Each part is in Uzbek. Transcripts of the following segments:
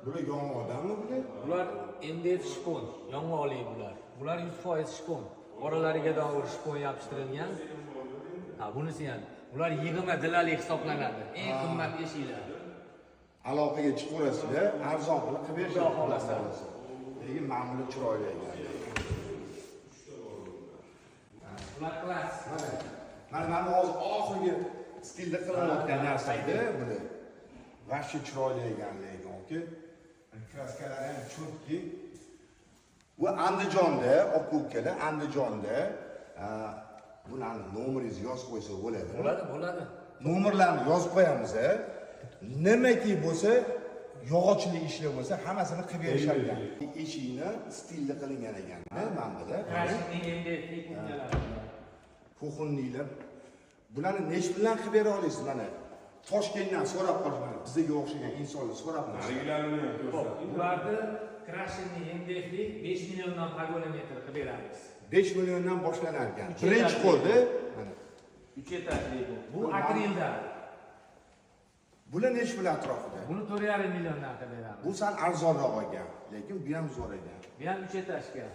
Bular yong'oqdanmi bular? Bular MDF shpon, yong'oqli bular. Bular 100% shpon. Oralariga dovur shpon yopishtirilgan. Ha, bunisi ham. Bular yig'ma dilali hisoblanadi. Eng qimmat eshiklar. Aloqaga chiqaverasizlar, arzon qilib qilib berishadi. Xudo xohlasa. Lekin mana bular chiroyli ekan. Bular klass. Mana mana mana hozir oxirgi stilda qilinayotgan narsa-da bular. Вообще chiroyli ekan lekin, aka. Краска lari ham чётки. Bu Andijonda, aka ukalar, Andijonda buni nomeringizni yozib qo'ysa bo'ladi. Bo'ladi, bo'ladi. Nomerlarni yozib qo'yamiz. Nimaki bo'lsa, yog'ochli ishlar bo'lsa, hammasini qilib berishar ekan. Eshikni stilda qilingan ekan, mana bular. Крашеный MDF кухня lar. Кухонный lar. Bularni nechi puldan qilib bera olasiz mana? Toshkentdan so'rab qolish, mana bizga o'xshagan insonlar so'rab qolish. Narigilarini ham Xo'p, ko'rsat. bularni крашеный MDFli 5 milliondan погонометр qilib beramiz. 5 milliondan boshlanar ekan. Uch Birinchi etajli. qo'lda mana. 3 etajli bu. Bu akrilda. Bular nechi pul atrofida? Buni 4,5 milliondan qilib beramiz. Bu sal arzonroq ekan, lekin bu ham zo'r ekan. Bu ham 3 etajga.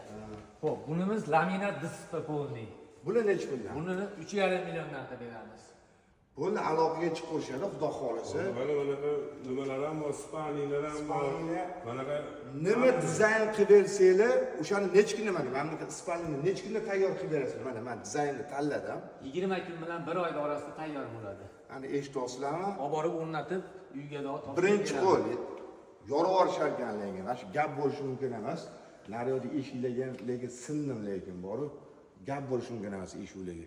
Xo'p, bunimiz laminat ДСП полный. Bular nechi puldan? Buni 3,5 milliondan qilib beramiz. Bo'ldi, aloqaga chiqib qo'yishadi, xudo xohlasa. Mana bunaqa nimalar ham bor, спальни lar ham bor. Спальни lar. Manaqa Nima dizayn qilib bersanglar, o'shani necha kunda, mana bunaqa спальни ni necha kunda tayyor qilib berasizlar? Mana men dizaynni tanladim. 20 kun bilan 1 oyda orasida tayyor bo'ladi. Ana, eshityapsizlarmi? Olib borib o'rnatib, uyga topshirib Birinchi beramiz. qo'l yorib yuborishar ekan, lekin mana shu gap bo'lishi mumkin emas. Naryoqda eshiklarga ham lekin sindim, lekin boru gap bo'lishi mumkin emas eshiklarga.